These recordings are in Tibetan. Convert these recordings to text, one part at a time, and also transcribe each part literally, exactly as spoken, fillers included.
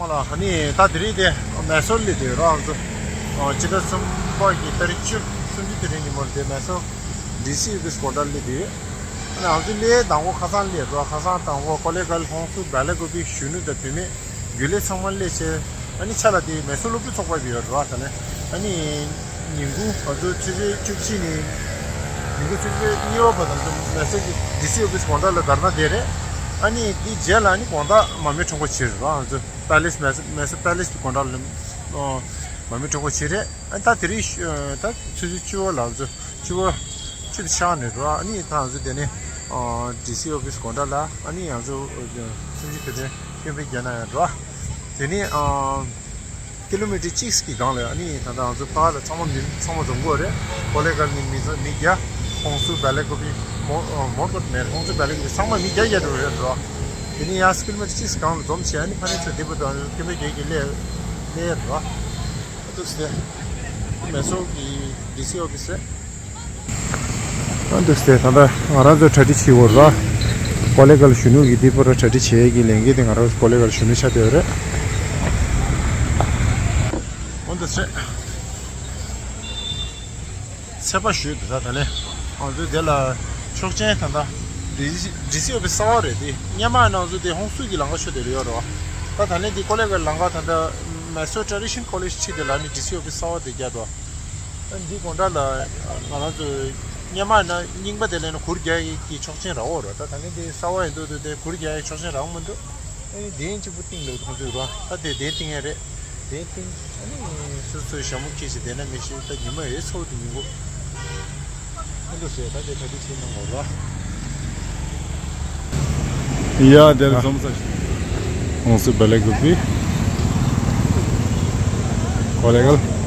ཨ་ནི་ད་དེ་རིང་དེ་མེ་སོར་སླེབས་དེ་རོ། ཨ་ཚོ་ཨ་སྤྱི་ཟླ་གསུམ་པ་གི་ཏ་རིག་བཅུ་གསུམ་བཅུ་དེ་རིང་གི་མོར་དེ་མེ་སོར་ཌི་སི་ཨོ་ཕིས་སྒོ་འགྲམ་སླེབས་དེ་ཡོད། ཨ་ནི་ཨ་ཚོ་སླེབས་དང་པོ་ཁ་སང་སླེབས་རོ། ཁ་སང་དང་པོ་ཀོ་ལེ་གལ་ཧོང་སུ་བེ་ལ་ཀོ་པི་གཞོན་ནུ་དང་བུད་མེད་རྒྱུན་ལས་ཚང་མ་སླེབས་བྱས། ཨ་ནི་ཆ་ལ་དེ་མེ་སོར་སློབ་ཕྲུག་ཚོགས་པ་ཡོད་རོ། ད་ནི་ཨ་ནི། ཉིན་གུང་ང་ཚོ་ཆུ་ཚོད་བཅུ་གཅིག་ནས་ཉིན་གུང་ཆུ་ཚོད་གཉིས་པ་བར་དུ་ང་ཚོ་མེ་སོར་གྱི་ཌི་སི་ཨོ་ཕིས་དགོང་དག་ལ་དར་ན་དེ་རེད། ཨ་ནི་དེའི་རྗེས་ལ་ཨ་ནི་དགོང་དག་མར་མེ་ཁྲོམ་སྐོར་བྱེད་རེད་བ། ང་ཚོ་པེ་ལེ་སི་མེ་སོར་མེ་སོར་པེ་ལེ་སི་གི་དགོང་དག་ལ་ཨ་མར་མེ་ཁྲོམ་སྐོར་བྱེད་རེད། ཨ་ནི་ད་དེ་རིང་ཨ་ད་ཆུ་ཚོད་བཅུ་པ་ལ་ང་ཚོ་བཅུ་པ་བཅུ་དང་ཕྱེད་ཀ་ནས་རེད་བ། ཨ་ནི་ད་ང་ཚོ་དེ་ནས་ཨ་ཌི་སི་ཨོ་ཕིས་དགོང་དག་ལ་ཨ་ནི་ང་ཚོ་ཨ་ཆུ་ཚོད་དེ་དེ་སྐད་འབོད་རྒྱག་ན་ཡང་རེད་བ། དེ་ནས་ཨ། ཀི་ལོ་མི་ཊར་གཅིག་གི་སྒང་ལ་ཨ་ནི་ད་ལྟ་ང་ཚོ་ཕར་ལ་ཚང་མ་མི་ཚང་མ་འཛོམས་དགོས་རེད། ཀོ་ལེ་གལ་ནས་མི་ཚང་མི་བརྒྱ། ཧོང་སུ་བེ་ལ་ཀོ་པི་མོ་མོར་ཀོ་མེར་ཧོང་སུ་བེ་ལ་ཀོ་པི་ཚང་མ་མི་བརྒྱ་བརྒྱ་འགྲོ་རེད་རོ། དེ་ནས་ཡང་ཀི་ལོ་མི་ཊར་གཅིག་སྒང་ལ་འཛོམས་བྱས་ཨ་ནི་ཕ་ནི་ཚོ་བདེ་པོ་དང་སྐད་འབོད་རྒྱག་གི་སླེབས་སླེབས་རོ། ཨ་ཏུ་སེ་མེ་སོར་གྱི་ཌི་སི་ཨོ་ཕིས་རེད། ཨ་འདུག་སེ་ད་ལྟ་ང་རང་ཚོ་གྲ་སྒྲིག་བྱེད་དགོས་ར། ཀོ་ལེ་གལ་གཞོན་ནུ་གི་འདི་པོ་ར་གྲ་སྒྲིག་བྱེད་ཀྱི་ལས་འགན་དེ་ང་རང་ཚོ་ཀོ་ལེ་གལ་གཞོན་ནུ་ཆགས་བསྡད་ཡོད་རེད། ཨ་འདུག་སེ་ཚེས་པ་ཞུས་འདུག་ད་ད་ལན་ང་ཚོ་དེ་ལ་ཆོག་མཆན་ད་ལྟ་ཌི་སི་ཨོ་ཕིས་གསར་པ་རེད། དེ་སྔོན་མ་ང་ཚོ་དེ་ཧོང་སུ་གི་ལམ་ཁ་ཕྱོགས་དེ་ལ་ཡོད་རེད་བ། ད་ད་ལན་དེ་ཀོ་ལེ་གལ་ལམ་ཁ་ད་ལྟ་མེ་སོར་ཊེ་རེ་ཌི་ཤན་ཀོ་ལེཇ་ཁྲིད་དེ་ལ་ནི་ཌི་སི་ཨོ་ཕིས་གསར་པ་དེ་བརྒྱབ་འདུག་ཨ་འདི་དགོང་དག་ལ་ང་རང་ཚོ་སྔོན་མ་ན་རྙིང་པ་དེ་ལ་ནི་གུར་རྒྱག་གི་ཆོག་མཆན་རག་ཡོད་རེད། ད་ད་ནི་དེ་གསར་པ་ཡིན་འདུག་འདུག་དེ་གུར་རྒྱག་གི་ཆོག་མཆན་རག་མི་འདུག་ཨ་ནི་དེ་གཅིག་པུ་བཏིང་འདུག་ཁོང་ཚོས་རོ། ད་དེ་དེ་བཏིང་ཡ་རེད། དེ་བཏིང་ཨ་ནི་སོ་སོའི་ཞྭ་མོ་འཁྱེར་བྱས་བསྡད་ན་མི་ཤེས། ད་ཉི་མ་ཡོད་ཚ་བོ་དེ་ཉིན་གུང་། ཨ་འདུག་སེ་ད་དེ་གྲ་སྒྲིག་བྱེད་གནང་དགོས་ར། ཡ་དེར་འཛོམས་ས་ཞིག་ཧོང་སུ་བེ་ལ་ཀོ་པི། ཀོ་ལེ་གལ།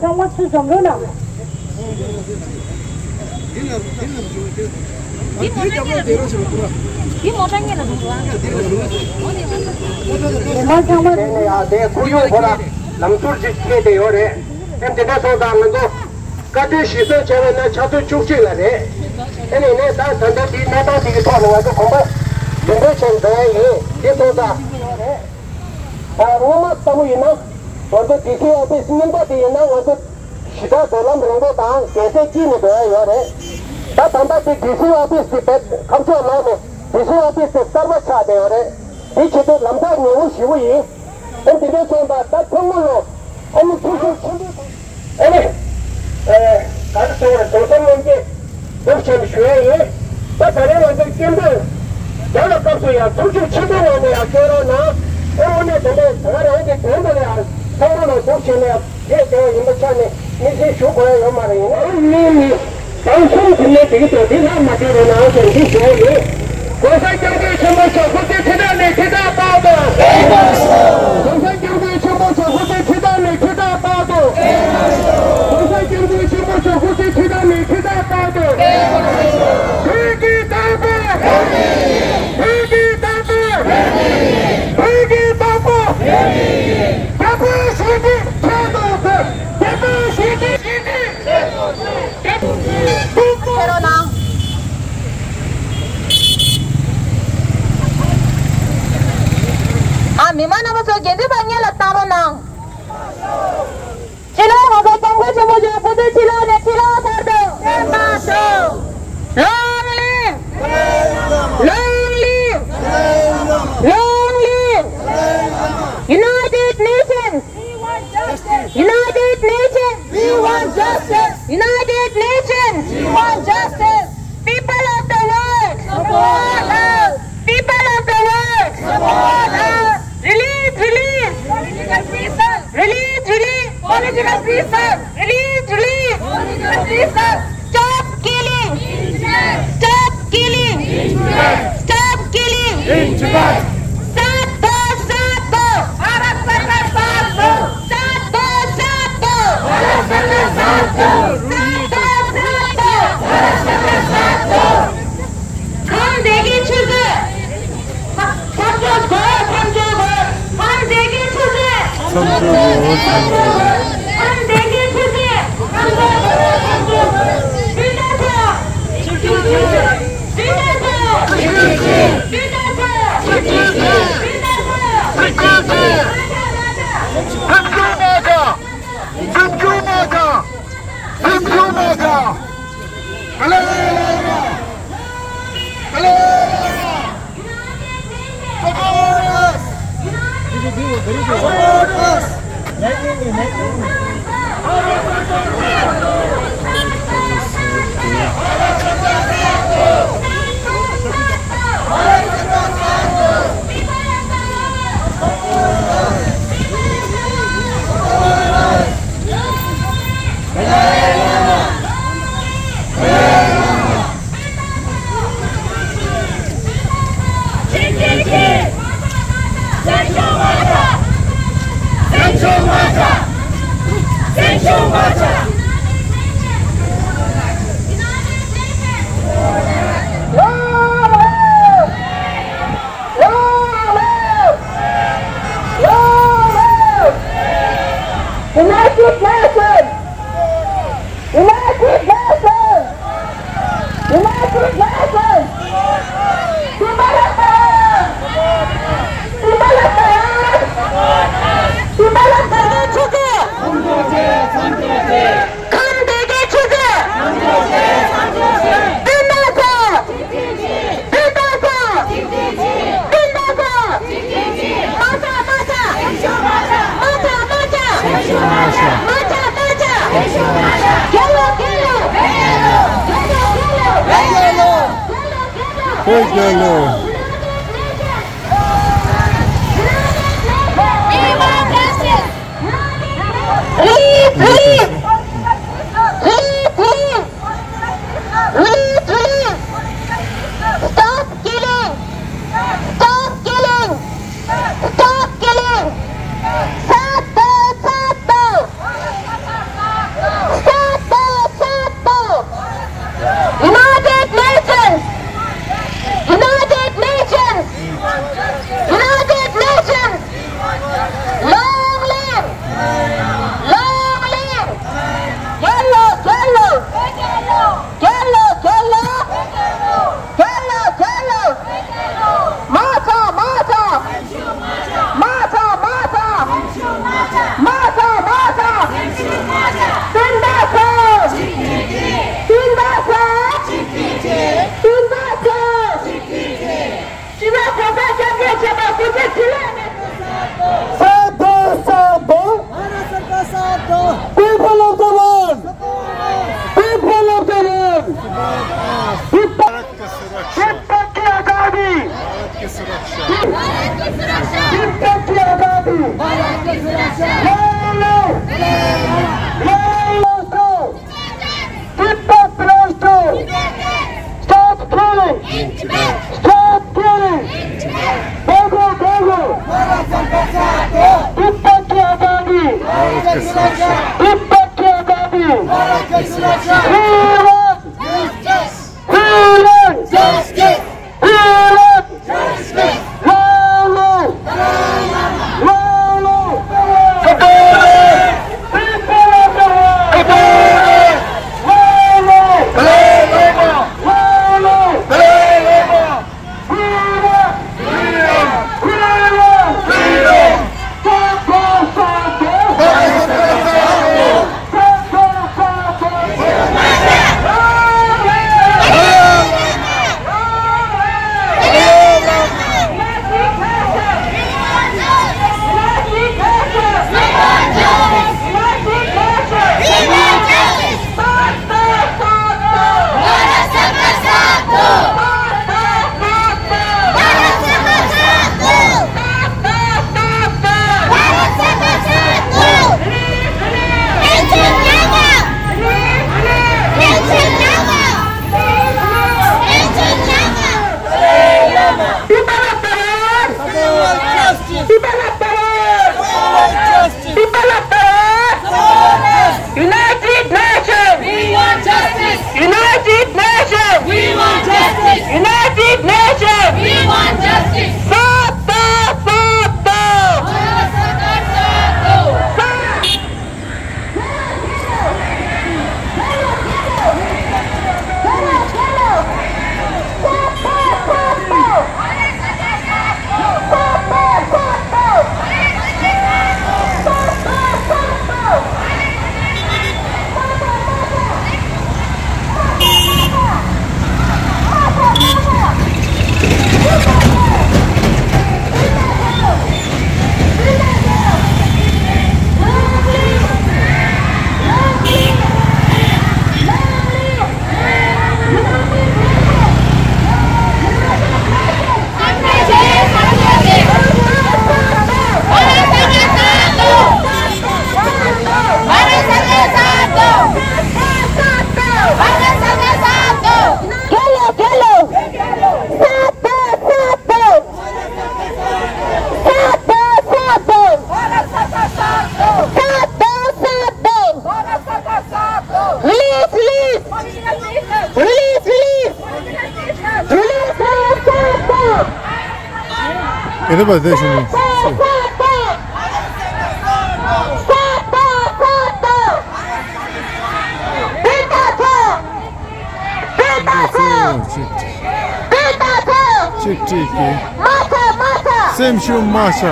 ཚང་མ་ཚུར་འཛོམས་རོགས་གནང་། འདི་མོ་ཊ་སྔོན་ལ་འགྲོ་འགྲོ། འདི་མོ་ཊ་སྔོན་ལ་འགྲོ་འགྲོ། དེ་ནས་ཡང་དེ་ཁོར་ཡུག་ཁོ་ན་ལམ་ཟུར་ཅིག་ཕྱེ་བསྡད་ཡོད་རེད། ཨེ་དེ་འདྲ་སོང་ཙང་ང་ཚོ་བཀའ་འཁྲོལ་གཞིར་བཟུང་བྱས་པ་ན་ཆུ་ཚོད་བཅུ་གཅིག་ལ་རེད། ཨེ་ནས་ནས་ད་ད་ལྟ་འདིའི་གནས་སྟངས་འདི་གི་ཐོག་ནས་ང་ཚོ་གོམ་པ་མདུན་སྐྱོད་བྱས་འགྲོ་ཡ་ཡིན། དེ་སོང་ཙང་ད་སྔོན་མ་ལྟ་བུ་ཡིན་ན་ང་ཚོ་ཌི་སི་ཨོ་ཕིས་རྙིང་པ་དེ་ཡིན་ན་ང་ཚོ་གཞི་བདག་འགྲོ་ལམ་རིང་པོ་དང་རྒྱལ་སའི་དཀྱིལ་ནས་འགྲོ་ཡ་ཡོད་རེད། ད་ད་ལྟ་དེ་ཌི་སི་ཨོ་ཕིས་དེ་བེད་ཁ་ཕྱོགས་ལོག་ནས་ཌི་སི་ཨོ་ཕིས་དེ་གསར་པ་ཆགས་བསྡད་ཡོད་རེད། དེ་བྱེད་དུས་ལམ་ཐག་ཉེ་བོ་ཞེ་པོ་ཡིན། ཨ་འདི་འདྲ་སོང་ཙང་ད་ཐུགས་སྨོན་ལོ། ཨ་ནི་ཐུགས་སུན་ཆེན་པོས་ཨ་ནི་ཨ་ག་རེ་ཟེར་དགོས་རེད། དོ་སེམས་མཉམ་སྐྱེད་སྦོམ་ཆེན་པོ་ཞུ་ཡ་ཡིན། ད་ད་རེས་ང་ཚོའི་སྐད་འབོད་རྒྱག་ཡ་སྐབས་སུ་ཡང་ཐུགས་ཤུགས་ཆེ་ཏོག་ངང་ནས་ཡང་སྐྱོན་རོགས་གནང་། ཨེ་དངོས་གནས་དེ་འདྲའི་ད་ག་རང་གི་དོན་དུ་ལ་ཡང་ཚང་མ་ལ་སྡུག་བྱས་ནས་ཡང་རྒྱས་བདེ་བ་ཡིན་པ་ཆ་ནས་མི་ཚེ་ཞུ་དགོས་ཡ་ཡོད་མ་རེད། ཡིན་ནའང་མི་མི་གང་གསུམ་གྱི་གནས་དེ་གི་དོན་དེ་ལྷག་མ་བསྡད་རོགས་གནང་ཞེས་འདི་ཞུ་བ་ཡིན། ༸གོང་ས་༸སྐྱབས་མགོན་ཆེན་པོ་མཆོག་སྐུ་ཚེ་ཁྲི་ཕྲག་ནས་ཁྲི་ཕྲག་བརྟན་ཏོ། ༸གོང་ས་༸སྐྱབས་མགོན་ཆེན་པོ་མཆོག་སྐུ་ཚེ་ཁྲི་ཕྲག་ནས་ཁྲི་ཕྲག་བརྟན་ཏོ། ༸གོང་ས་༸སྐྱབས་མགོན་ཆེན་པོ་མཆོག་སྐུ་ཚེ་ཁྲི་ཕྲག་ནས་ཁྲི་ཕྲག་བརྟན་ཏོ། བོད་ཀྱི་བདག་པོ། བོད་ཀྱི་བདག་པོ། བོད་ཀྱི་བདག་པོ། རྒྱལ་པོ་ཞི་བདེ་ཆེད་དུ་ཕེབས། རྒྱལ་པོ་ཞི་བདེ། ཕེབས་རོགས་གནང་། ཨ་མི་མང་རྣམ་པ་ཚོ་དགེ་འདུན་པ་སྔོན་ལ་བཏང་རོགས་གནང་། སྤྱི་ནོར་༸གོང་ས་༸སྐྱབས་མགོན་ཆེན་པོ་མཆོག་སྐུ་ཚེ་ཁྲི་ཕྲག་ནས་ཁྲི་ཕྲག་བརྟན་ཏོ། བརྟན་པ་སོགས། Long live! Long live! Long live! Release, release. Stop killing. Stop killing. Stop killing. साथ दो, साथ दो। भारत सरकार साथ दो। साथ दो, साथ दो। भारत सरकार साथ दो। साथ दो, साथ दो। भारत सरकार साथ दो। हम देंगे छुट्टी। हम देंगे छुट्टी। हम देंगे छुट्टी। हम देंगे छुट्टी। हम देंगे छुट्टी। United Nations! United Nations! United Nations! Timor ལ་ཕར། Timor ལ་ཕར། Timor ལ་ཕར། ཁམས་བདེ་སྐྱིད་ཆུ་མཛོད། བདུན་པ་ཚོ། བདུན་པ་ཚོ། བདུན་པ་ཚོ། མ་ཆག་མ་ཆག་མ་ཆག་མ་ཆག་མ་ཆག་རྒྱལ་ལོ། རྒྱལ་ལོ། རྒྱལ་ལོ། རྒྱལ་ལོ། རྒྱལ་ལོ། རྒྱལ་ལོ། Leave, leave! Leave, leave! Leave, leave! Stop killing! Stop killing! Stop killing! साथ दो, साथ दो! साथ दो, साथ दो! United Nations! United Nations! United Nations! Long live! Long live! རྒྱལ་ལོ། རྒྱལ་ལོ། རྒྱལ་ལོ། རྒྱལ་ལོ། རྒྱལ་ལོ། མ་ཆག་མ་ཆག་མ་ཆག་མ་ཆག་མ་ཆག་མ་ཆག་མ་ཆག་བདུན་པ་ཚོ། བདུན་པ་ཚོ། བདུན་པ་ཚོ། སྤྱི་ནོར་གོང་ས་སྐྱབས་མགོན་ཆེན་པོ་སྐུ་ཚེ་ཁྲི་ལོ་ནས། साथ दो, साथ दो। भारत सरकार साथ दो। People of the world। People of the world। Bharat की सुरक्षा। तिब्बत की आजादी। भारत की सुरक्षा। भारत की सुरक्षा। तिब्बत की आजादी। भारत की सुरक्षा। लो, लो। लो, लो। तिब्बत राष्ट्र। Stop killing! Stop killing! भागो, भागो! तिब्बत की आजादी! तिब्बत की आजादी! We want! We want! We want! Police, stop, stop! It was this one. ཅིག་ཅིག་གི། སེམས་ཤུགས་མ་ཆག་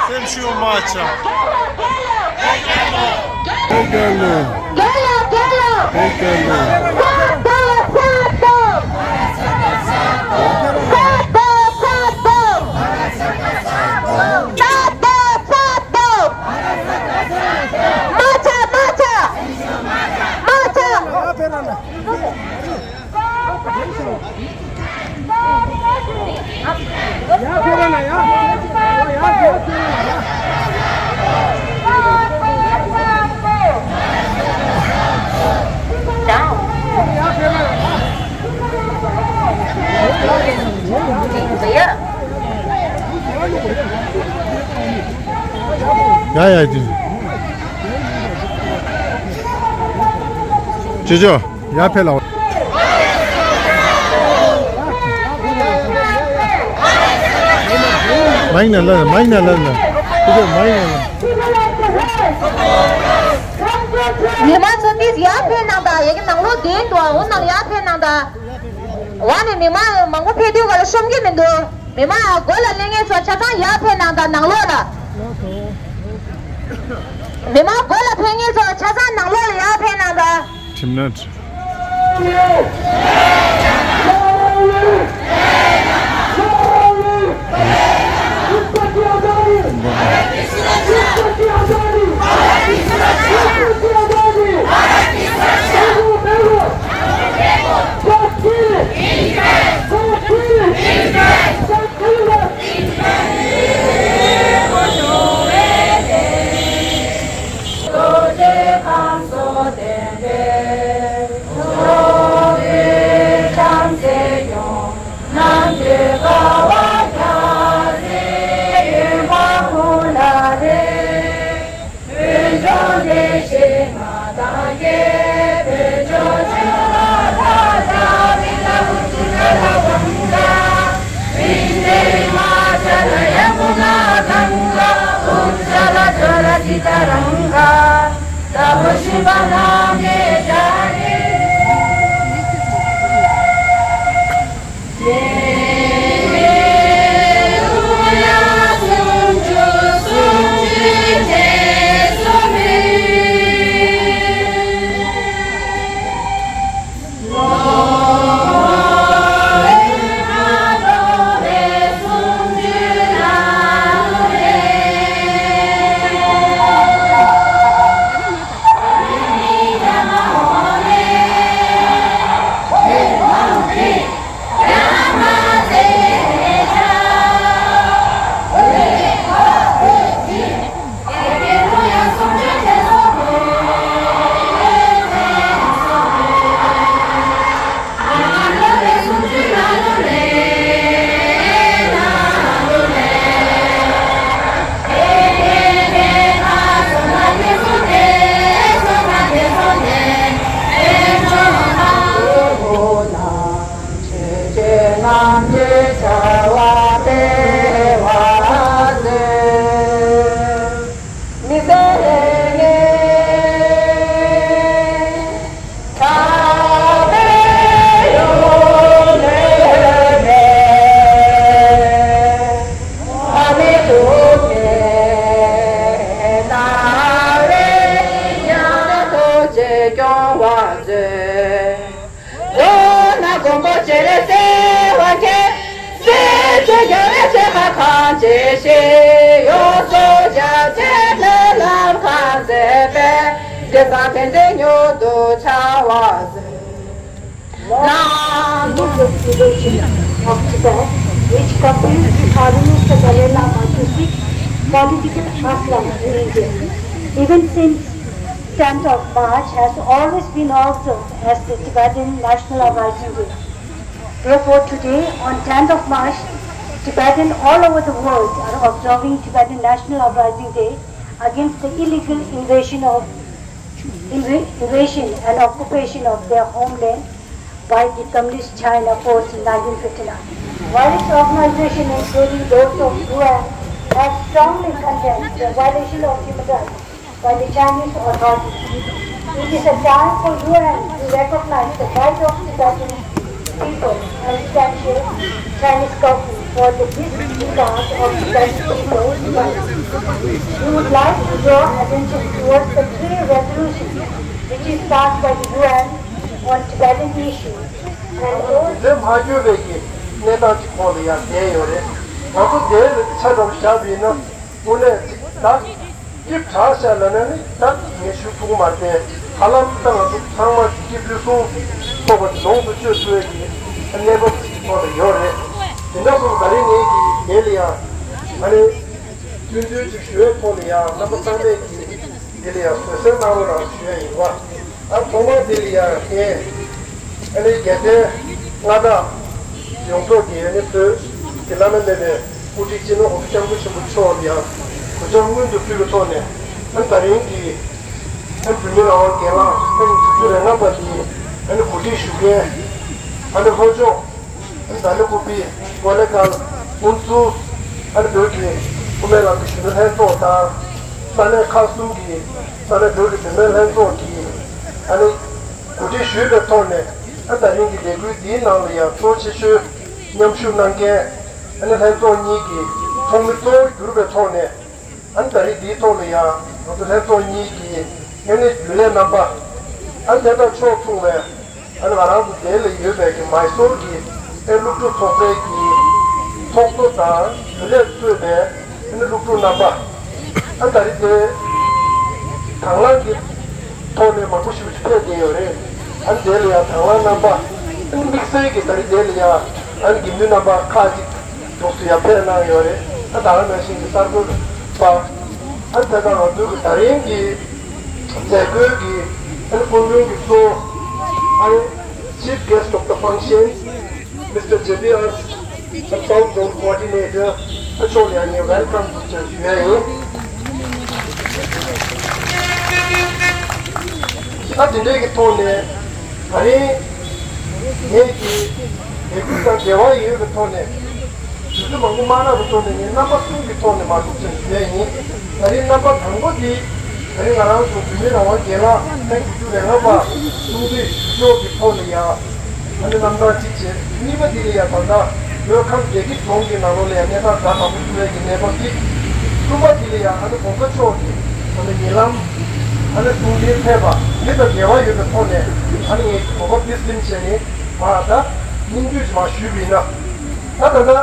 སེམས་ཤུགས་མ་ཆག་རྒྱལ་ལོ། རྒྱལ་ལོ། རྒྱལ་ལོ། རྒྱལ་ལོ། ཡ་ཡ་ཅི། ཅི་ཅོ། ཡར་ཕེབས་ལ། མ་ཡིན་ན་ལ་མ་ཡིན་ན་ལ་ལ། ཁུ་ཚོ་མ་ཡིན་ན་ལ། མི་མང་ཚོ་ཏིས་ཡར་ཕེབས་གནང་དང་། ཡ་གི་ནང་ལོགས་བསྡད་འདུག་འོ་ནང་ཡར་ཕེབས་གནང་དང་། འོ་ནི་མི་མང་མང་པོ་ཕེབས་དུས་ག་ལ་ཤོམ་གི་མི་འདུག་མི་མང་སྒོ་ལ་སླེབས་མཁན་ཚོ་ཆ་ཚང་ཡར་ཕེབས་གནང་དང་ནང་ལོགས་ལ། མི་མང་སྒོ་ལ་ཕེབས་མཁན་ཚོ་ཆ་ཚང་ནང་ལོགས་ལ་ཡར་ཕེབས་གནང་དང་། ཁྲིམས་ནད། Now, of Tibet, which compels the followers of Dalai Lama to seek political asylum in India. Even since tenth of March has always been observed as the Tibetan National Uprising Day. Therefore, today, on tenth of March, Tibetans all over the world are observing Tibetan National Uprising Day against the illegal invasion of inv- invasion and occupation of their homeland by the Communist China force in nineteen fifty-nine. Various organizations, including those of U N, have strongly condemned the violation of human rights by the Chinese authorities. It is a time for U N to recognize the right of Tibetans people and censure Chinese government for the disregard of Tibetan people's rights. We would like to draw attention towards the three resolutions which is passed by the U N on Tibetan issue and all དེ་མ་གྱུར་བའི་གི་གནས་སྟངས་ཀྱི་ཐོག་ལ་ཡང་བསྡད་ཡོད་རེད། ང་ཚོ་དེ་ལ་ཆ་འདྲ་བོ་བཞག་པ་ཡིན་ན། དངོས་གནས་ཅིག་ད་སྐྱིད་དྲག་ཤག་ལབ་ན་ནི་ད་ངས་ཞུ་ཐུབ་ཀྱི་མ་རེད་དེ། ཧ་ལམ་ད་ང་ཚོ་ཚང་མ་སྐྱིད་ཕུན་སུམ་ཚོགས་པ་ལོངས་སུ་སྤྱོད་ཐུབ་ཡས་ཀྱི་གནས་བབ་ཅིག་གི་ཐོག་ལ་ཡོད་རེད། དེ་འདྲ་སོང་ད་རིང་ངས་ཀྱི་དེ་ལ་ཡང་ཨ་ནི་སྐྱོན་བརྗོད་ཅིག་ཞུ་ཡས་ཐོག་ལ་ཡང་རྣམ་པ་ཚང་མས་ཀྱི་དེ་ལ་ཡང་བཟོད་བསྲན་གནང་རོགས་གནང་ཞུ་ཡས་ཡིན་པ། ཨ་ཐོག་མར་དེ་ལ་ཡང་ངས་ཨ་ནི་རྒྱལ་བསྟན་མངའ་བདག་ཡོངས་རྫོགས་ཀྱི་ཨ་ནི་བོད་ཀྱི་བླ་ན་མེད་པའི་དབུ་ཁྲིད་སྤྱི་ནོར་༸གོང་ས་༸སྐྱབས་མགོན་ཆེན་པོ་མཆོག་ལ་ཡང་གུས་ཕྱག་སྔོན་དུ་ཕུལ་བའི་ཐོག་ནས། ཨ་ནི་ད་རིང་གི་ཨ་ནི་བོད་མི་རང་དབང་སྒེར་ལངས་ཐེངས་དྲུག་ཅུ་རེ་ལྔ་པ་འདི་ཨ་ནི་གོ་སྒྲིག་ཞུ་མཁན་ཨ་ནི་ལྷོ་ཕྱོགས། ཨ་ནི་ད་ལྟ་ཀུ་པི་ཀོ་ལེ་གལ་ཨུན་སུལ། ཨ་ནི་བོད་ཀྱི་དབུ་མའི་ལམ་གྱི་གཞོན་ནུ་ལྷན་ཚོགས་དང་། ས་གནས་ཁག་གསུམ་གྱི་ས་གནས་བོད་ཀྱི་བུད་མེད་ལྷན་ཚོགས་ཀྱིས་ཨ་ནི་གོ་སྒྲིག་ཞུས་པའི་ཐོག་ནས། ཨ་ནི་ད་རིང་གི་ལས་འགུལ་འདིའི་ནང་ལ་ཡང་གཙོ་ཆེ་ཤོས་མཉམ་ཞུགས་གནང་མཁན་ཨ་ནི་ལྷན་ཚོགས་གཉིས་ཀྱི་ཚོགས་མི་གཙོ་བོ་གྱུར་པའི་ཐོག་ནས། ཨ་ནི་ད་རིང་འདིའི་ཐོག་ལ་ཡང་ང་ཚོ་ལྷན་ཚོགས་གཉིས་ཀྱི་ངོས་ནས་རྒྱུན་ལས་རྣམ་པ། ཨ་ནི་དེ་དང་ཕྱོགས་མཚུངས་པའི་ཨ་ནི་ང་རང་ཚོ་འདི་ལ་ཡོད་པའི་གི་མའི་སོར་གྱི་ཨེ་སློབ་ཕྲུག་ཚོགས་པའི་གི་ཚོགས་གཙོ་དང་རྒྱུན་ལས་གཙོས་པའི་ཨ་ནི་སློབ་ཕྲུག་རྣམ་པ། ཨ་ནི་ད་རིང་དེ་དང་བླངས་ཀྱི་ཐོག་ནས་མང་པོ་ཞིག་ཕེབས་བསྡད་ཡོད་རེད། ཨ་ནི་དེ་ལ་ཡང་དང་བླངས་རྣམ་པ། ཨ་ནི་དམིགས་བསལ་གྱི་ད་རིང་དེ་ལ་ཡང་ཨ་ནི་དགེ་འདུན་རྣམ་པ་ཁག་ཅིག་འདུག་སེ་ཡར་ཕེབས་གནང་ཡོད་རེད། ཨ་ད་ག་ནང་བཞིན་གྱི་གསར་འགོད་པ། ཨ་ནི་དེ་དང་ང་ཚོའི་གི་ད་རིང་གི་མཛད་སྒོའི་གི་ཨ་ནི་སྐུ་མགྲོན་གྱི་གཙོ་བོ་ཨ་ནི་Chief Guest of the Function Mister J B R, the South Zone Coordinator, ཨ་མཆོག་ལ་ཡང་ངས་welcome ཞུ་ཡ་ཡིན། ད་དེ་འདྲའི་གི་ཐོག་ནས་ད་རིང་ངས་ཀྱི་ལས་འགུལ་དང་འབྲེལ་བ་ཡོད་པའི་ཐོག་ནས། དུས་ཚོད་མང་པོ་མ་གནང་བའི་ཐོག་ནས་ངས་རྣམ་པ་གསུམ་གྱི་ཐོག་ནས་མར་ཐུགས་ཆེ་ཞུ་ཡས་ཡིན། ད་རིང་རྣམ་པ་དང་པོ་འདི། ད་རིང་ང་རང་ཚོ་བོད་མི་རང་དབང་སྒེར་ལངས་ཐེངས་དྲུག་ཅུ་རེ་ལྔ་པ་གསུང་བཤད་ཞུ་ཕྱོགས་ཀྱི་ཐོག་ནས་ཡང་ཨ་ནི་རྣམ་གྲངས་གཅིག་བྱས། གཉིས་པ་འདི་ལ་ཡང་ད་ལྟ་བོད་ཁམས་བདེ་སྐྱིད་རྫོང་གི་ནང་ལོགས་ལ་ཡང་གནས་སྟངས་དགའ་དྲག་པོ་བྱུང་བའི་གི་གནས་བབ་ཅིག་གསུམ་པ་འདི་ལ་ཡང་ཨ་ནི་གོང་ས་མཆོག་གི་ཨ་ནི་ཉེ་ལམ་ཨ་ནི་གསུང་འཕྲིན་ཕེབས་པ་འདི་དང་འབྲེལ་བ་ཡོད་པའི་ཐོག་ནས། ཨ་ནི་ངས་གོ་སྐབས་འདི་ཟིན་བྱས་ནས་མར་ད་སྙིང་བསྡུས་ཤིག་མར་ཞུས་པ་ཡིན་ན། ད་ད་ལྟ།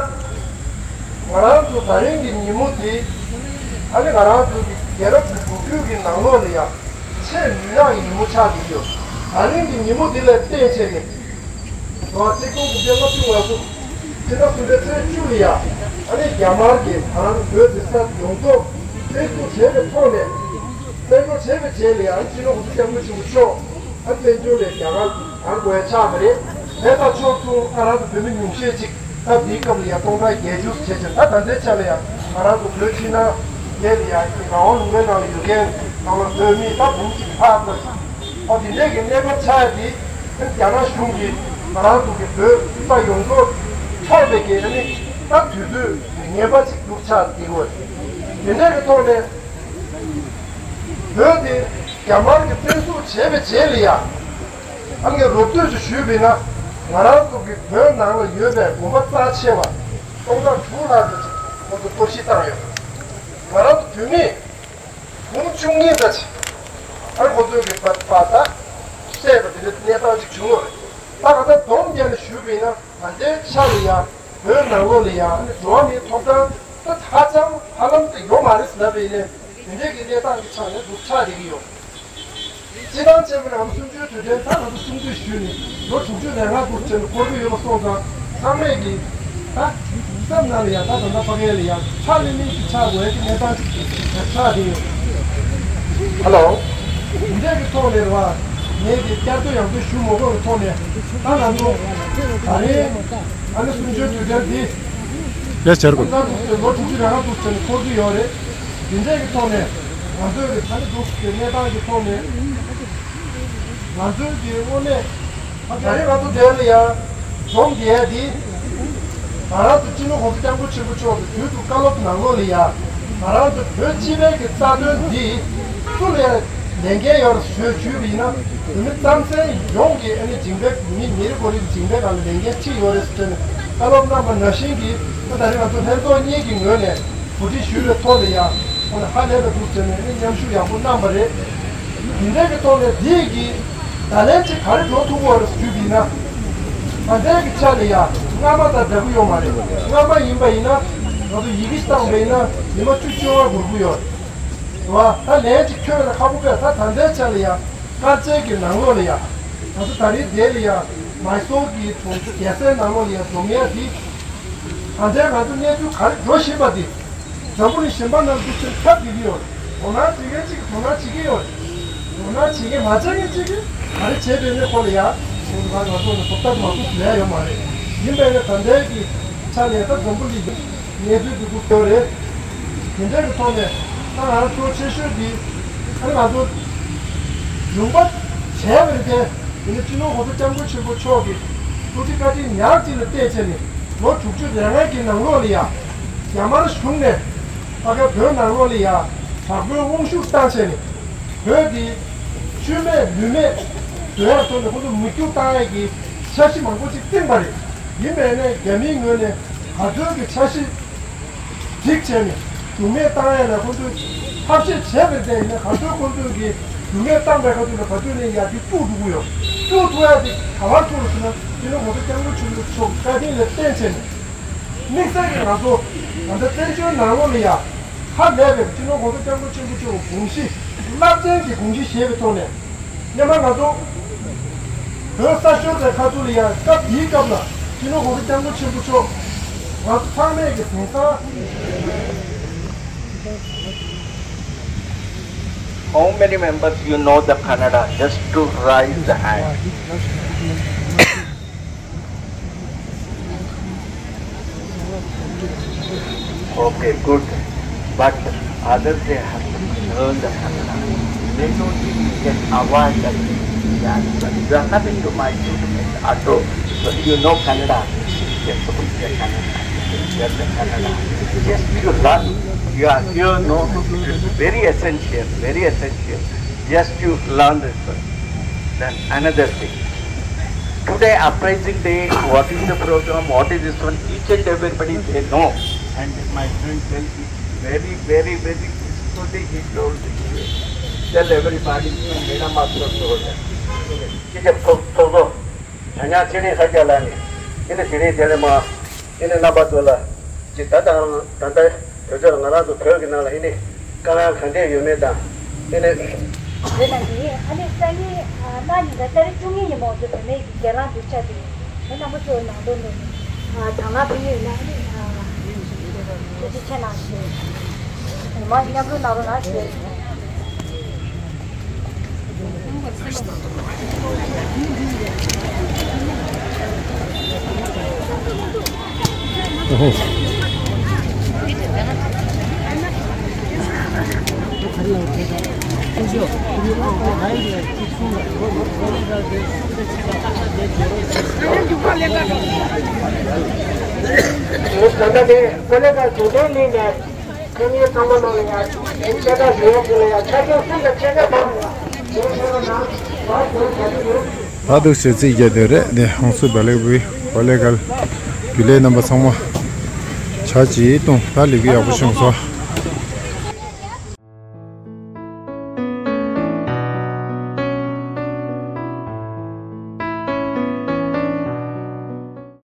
ང་རང་ཚོ་ད་རིང་གི་ཉིན་མོ་འདི། ཨ་ནི་ང་རང་ཚོ་གི་རྒྱལ་རབས་ཀྱི་ལོ་རྒྱུས་ཀྱི་ནང་ལོགས་ལ་ཡང་ཆེས་མི་ཡག་གི་ཉིན་མོ་ཆགས་ཀྱི་ཡོད། ད་རིང་གི་ཉིན་མོ་འདི་ལ་བརྟེན་བྱས་ནས། ལོ་ཆིག་སྟོང་དགུ་བརྒྱ་ལྔ་བཅུ་ང་དགུ། ཕྱི་ཟླ་གསུམ་པའི་ཚེས་བཅུ་ལ་ཡང་། ཨ་ནི་རྒྱ་དམར་གྱིས་ང་རང་ཚོ་བོད་འདི་ས་ཡོངས་རྫོགས་བཙན་འཛུལ་བྱས་པའི་ཐོག་ནས། བཙན་འཛུལ་བྱས་པའི་རྗེས་ལ་ཡང་སྤྱི་ནོར་གོང་ས་སྐྱབས་མགོན་ཆེན་པོ་མཆོག་ཨ་བཙན་བྱོལ་ནས་རྒྱ་གར་གང་དགོས་ཡ་ཆགས་པ་རེད། དེ་དང་ཕྱོགས་མཚུངས་ང་རང་ཚོ་བོད་མི་ཉུང་ཤས་ཅིག་ད་འདིའི་སྐབས་ལ་ཡ་སྟོང་ཕྲག་བརྒྱད་ཅུ་བྱས་ཙང་། ད་ད་ལྟའི་ཆ་ལ་ཡ་ང་རང་ཚོ་བོད་ཕྱི་ནང་གཉིས་ལ་ཡ་རང་དབང་ལུང་པའི་ནང་ལ་ཡོད་མཁན་ནང་ལ་བོད་མི་ད་འབུམ་གཅིག་ལྷག་ཙམ་ཞིག་ཨོ་དེ་འདྲས་ཀྱི་གནས་བབ་ཆགས་ཡ་དེ། རྒྱ་ནག་གཞུང་གིས་ང་རང་ཚོ་གི་བོད་ས་ཡོངས་རྫོགས་འཕྲོག་པའི་གི་ཨ་ནི་ད་དུས་ཚོད་ངན་པ་ཅིག་འདུག་ཆགས་བསྡད་ཡོད། དེ་འདྲས་ཀྱི་ཐོག་ནས། བོད་དེ་རྒྱ་དམར་གྱིས་བཙན་བཟུང་བྱས་པའི་རྗེས་ལ་ཡ། ཨ་ནི་རོབ་བསྡུས་སུ་ཞུས་པ་ཡིན་ན། ང་རང་ཚོ་གི་བོད་ནང་ལ་ཡོད་པའི་དགོན་པ་རྩ་ཆེ་བ་སྟོང་ཕྲག་དྲུག་ལྷག་ཙམ་ཅིག་ཁོང་ཚོས་གཏོར་བཤིག་བཏང་ཡོད། ང་རང་ཚོ་བོད་མི་འབུམ་བཅུ་གཉིས་ཙམ་ཅིག་ཨ་ནི་ཁོང་ཚོའི་གི་བ་བ་ད་བསད་པ་དེ་འདྲའི་གནས་སྟངས་ཅིག་བྱུང་ཡོད་རེད། ད་ག་ད་སྡོམ་རྒྱག་ནས་ཞུས་པ་ཡིན་ན། ད་ལྟའི་ཆ་ལ་ཡ་བོད་ནང་ལོགས་ལ་ཡ་ཨ་ནི་འགྲོ་བ་མིའི་ཐོབ་ཐང་ད་ཧ་ཅང་ཧ་ལམ་དུ་ཡོད་མ་རེད་ཟེར་ལབ་པ་ཡིན་ནའི། དེ་འདྲའི་གི་གནས་སྟངས་ཀྱི་ཆ་ནས་སྡུག་ཆགས་རེད་ཀྱི་ཡོད། སྤྱིར་བཏང་བྱས་པ་ན་ང་ཚོ་གསུམ་བཅུའི་དུས་དྲན་ད་ང་ཚོ་སྲུང་བརྩི་ཞུས་ནས་ལོ་དྲུག་ཅུ་རེ་ལྔ་འདུག་བྱས་ནས་འཁོར་གྱི་ཡོད་པ་སོང་ཙང་། ཚང་མས་ཀྱི་ད་བསམ་ནང་ལ་ཡ་ད་ད་ལྟ་ཕ་གི་ལ་ཡ་ཕྱག་ལེན་མིན་ཞིག་ཆགས་དགོས་ཡ་གི་གནས་སྟངས་ཅིག་ཆགས་བསྡད་ཡོད། ཧ་ལོ། དེ་འདྲའི་གི་ཐོག་ནས་རེད་བ། ངས་ཀྱི་བསྐྱར་ཟློས་ཡང་ཟློས་ཞུ་མ་དགོས་པའི་ཐོག་ནས། ད་ང་ཚོ་ད་རེས་ཨ་ནི་གསུམ་བཅུའི་དུས་དྲན་འདི། ལས་བྱར་དགོས། ང་ཚོ་ལོ་དྲུག་ཅུ་རེ་ལྔ་འདུག་བྱས་ནས་འཁོར་གྱི་ཡོད་རེད། དེ་འདྲའི་གི་ཐོག་ནས་ང་ཚོའི་གི་ད་ནི་འདུག་གི་གནས་སྟངས་ཀྱི་ཐོག་ནས། ང་ཚོའི་གི་དངོས་གནས་ ད་རེས་ང་ཚོ་འདིར་ཡ་འཛོམས་བསྡད་ཡ་འདི། ང་རང་ཚོ་སྤྱི་ནོར་༸གོང་ས་༸སྐྱབས་མགོན་ཆེན་པོ་མཆོག་གི་དུས་དུ་བཀའ་སློབ་ནང་ལོགས་ལ་ཡ། ང་རང་ཚོ་བོད་སྤྱི་པའི་གི་རྩ་དོན་འདི་སུ་ལ་ཡ་ལས་འགན་ཡོད་རེད་ཞུས་ཞུས་པ་ཡིན་ན། བོད་མི་རྩམ་ཟན་ཡོངས་ཀྱི་ཨ་ནི་སྦྱིན་པའི་མི་མི་རེ་ངོ་རེ་གི་སྦྱིན་པའི་སྒང་ལ་ལས་འགན་ཁྲིད་ཡོད་རེད་ཟེར་ནས་བཀའ་སློབ་གནང་པ་ནང་བཞིན་གྱི། ད་རེས་ང་ཚོ་ལྷན་ཚོགས་གཉིས་ཀྱི་ངོས་ནས་གོ་སྒྲིག་ཞུས་པའི་ཐོག་ལ་ཡ། ཁོང་ལ་ཧ་ལས་པའི་འདུག་ཟེར་ནས་ཨ་ནི་མཉམ་ཞུགས་ཡག་པོ་གནང་པ་རེད། དེ་འདྲའི་གི་ཐོག་ནས་འདི་གི་བརྡ་ལན་ཅིག་ག་རེ་འགྲོ་ཐུབ་ཀྱི་ཡོད་རེད་ཞུས་པ་ཡིན་ན། ད་ལྟའི་གི་ཆ་ལ་ཡ་སྔ་མ་དང་འདྲ་གི་ཡོད་མ་རེད། སྔ་མ་ཡིན་པ་ཡིན་ན་ང་ཚོ་ཡི་གེ་བཏང་པ་ཡིན་ན་ཉི་མ་བཅུ་བཅོ་ལྔ་འགོར་གི་ཡོད་རེད། རེད་བ། ད་ལན་ཅིག་ཁྱོད་ལ་ཁ་པོ་བས། ད་ད་ལྟའི་ཆ་ལ་ཡ་དཀར་ཆའི་གི་ནང་ལོགས་ལ་ཡ། ང་ཚོ་ད་རེས་འདི་ལ་ཡ་མའི་སོར་གི་གྲོང་རྒྱལ་སའི་ནང་ལོགས་ལ་ཡ་འཛོམས་ཡ་འདི། ད་ལྟའི་ང་ཚོ་གནས་ཚུལ་ག་རེ་འགྲོ་བཞིན་པ་འདི། འཛམ་བུ་གླིང་གཞན་པ་ནང་འདུག་ཚུལ་ཁྱབ་བསྡད་ཀྱི་ཡོད། དོ་སྣང་བྱེད་མཁན་གཅིག་གིས་དོ་སྣང་བྱེད་ཀྱི་ཡོད། དོ་སྣང་བྱེད་མཁན་མ་བྱེད་མཁན་གཅིག་གིས་ག་རེ་བྱེད་འདོད་མེད་ཁོ་ལ་ཡ། ང་ང་ཚོ་ནི་ཐོབ་ཐང་མང་པོ་ཞིག་ལས་ཡོད་མ་རེད། ཡིན་པས་ན་ད་ལྟའི་གི་ཆ་ནས་ད་འཛམ་བུ་གླིང་གི་གནས་ཚུལ་འདི་འདུག་ཡོད་རེད། དེ་འདྲ་གི་ཐོག་ནས་ད་ང་རང་གཙོ་ཆེ་ཤོས་འདི་ཨ་ནི་ང་ཚོ་ལུང་པ་བྱས་པ་རེད་དེ། དེ་ནི་སྤྱི་ནོར་༸གོང་ས་༸སྐྱབས་མགོན་ཆེན་པོ་མཆོག་གི་ཐུགས་རྗེ་བཀའ་དྲིན་ཉག་གཅིག་ལ་བརྟེན་བྱས་ནས་ལོ་དྲུག་ཅུ་རེ་ལྔའི་གི་ནང་ལོགས་ལ་ཡ། རྒྱ་དམར་གཞུང་ནས་ད་ག་བོད་ནང་ལོགས་ལ་ཡ་དྲག་པོའི་དབང་ཤུགས་བཏང་བྱས་ནས། བོད་འདི་ཤུལ་མེད་ལུས་མེད་བཟོ་ཡག་ཐོག་ནས་ཁོ་ཚོ་མུ་མཐུད་བཏང་ཡག་གི་འཆར་གཞི་མང་པོ་ཅིག་བཏིང་པ་རེད། ཡིན་པས་ན་རྒྱ་མིའི་ངོས་ནས་ག་ཚོད་ཀྱི་འཆར་གཞི་སྒྲིག་བྱས་ནས་སྡུག་བསྔལ་བཏང་ཡག་ལ་ཁོ་ཚོས་ཐབས་ཤེས་བྱས་པ་རེད་དེ། ཡིན་ན་ག་ཚོད་ཁོ་ཚོས་ཀྱི་སྡུག་བསྔལ་བཏང་པའི་ཁ་ཐུག་ལ་ག་ཚོད་ནས་ཡར་རྒྱས་བཅུག་འགྲོ་གི་ཡོད། བཅུག་ཐུབ་ཡག་དེ་ག་པར་ཐུག་རེད་ཟེར་ན། སྤྱི་ནོར་༸གོང་ས་༸སྐྱབས་མགོན་ཆེན་པོ་མཆོག་བཀའ་དྲིན་ལ་བརྟེན་བྱས་ནས། དམིགས་བསལ་གྱིས་ང་ཚོ་ད་ལྟ་བཙན་བྱོལ་ནང་ལོགས་ལ་ཡ་ཧ་ལས་པའི་སྤྱི་ནོར་༸གོང་ས་༸སྐྱབས་མགོན་ཆེན་པོ་མཆོག་གི་དགོངས་གཞི། རླབས་ཆེན་གྱི་དགོངས་གཞི་བཞེས་པའི་ཐོག་ནས། སྔོན་མ་ང་ཚོ་བོད་ས་ཤོར་བའི་ཁ་ཐུག་ལ་ཡ་སྐབས་དེའི་སྐབས་ལ་སྤྱི་ནོར་༸གོང་ས་༸སྐྱབས་མགོན་ཆེན་པོ་མཆོག་ང་ཚོ་ཚང་མས་ཀྱི་དེང་སང་། How many members you know the Kannada? Just to raise the hand. Okay, good. But others, they have to learn the Kannada. They don't think you can avoid that. That, that. You are coming to my school to make auto. So you know Kannada. Yes, okay, Kannada. Yes, Kannada. Just you learn. You are here, no? It's very essential, very essential. Just you learn this one. Then another thing. Today, uprising day, what is the program, what is this one, each and everybody they know. And my friend tell me, very, very, very peacefully he told me. Tell everybody, Mera Master Sohra. ཁྱེད་ཚོ་ཚོགས་གཙོ་ཇ་ཉག་ཆེ་ནས་ས་རྒྱ་ལ་ནས་ཨེ་ནས་ཞི་རིང་དེ་ལས་མ། ཨེ་ནས་རྣམ་པ་ཚོ་ལ་ཅི་ད་ལྟ་ད་ལྟ་བོད་ཚོ་ལ་ང་རང་ཚོ་བོད་ཀྱི་ནང་ལ་ཨེ་ནས་དཀའ་ངལ་ག་འདྲས་ཡོད་མེད་དང་། ཨེ་ནས། རེད་ན་དེ་ཨ་ནི་སང་ཉིན་གནངས་ཉིན་ག་ཏ་རིག་བཅུ་གཉིས་ཉིན་མོ་ཚོ་བོད་མིའི་གི་སྒེར་ལངས་གདུལ་བྱ་དེ་ཡིན། ཨེ་རྣམ་པ་ཚོ་ནང་དོན་དུ་དང་བླངས་ཕུལ་ཡོད་ན་ཨ་ནི་ཐུགས་རྗེ་ཆེ་གནང་ཞུ། ཉི་མ་མཉམ་རུབ་གནང་རོགས་གནང་ཞུ། ད་དུང་ཞུ་ཚིག་རྒྱག་འདོད་རེད། ནས་ཧོང་སུ་བ་ལེགས་བུའི་ཧོ་ལེ་གལ་རྒྱུ་ལས་རྣམ་པ་ཚང་མ་ཆ་ཅིག་ཏུང་ད་ལས་ཀྱི་ཡག་པོ་བྱུང་སོང་།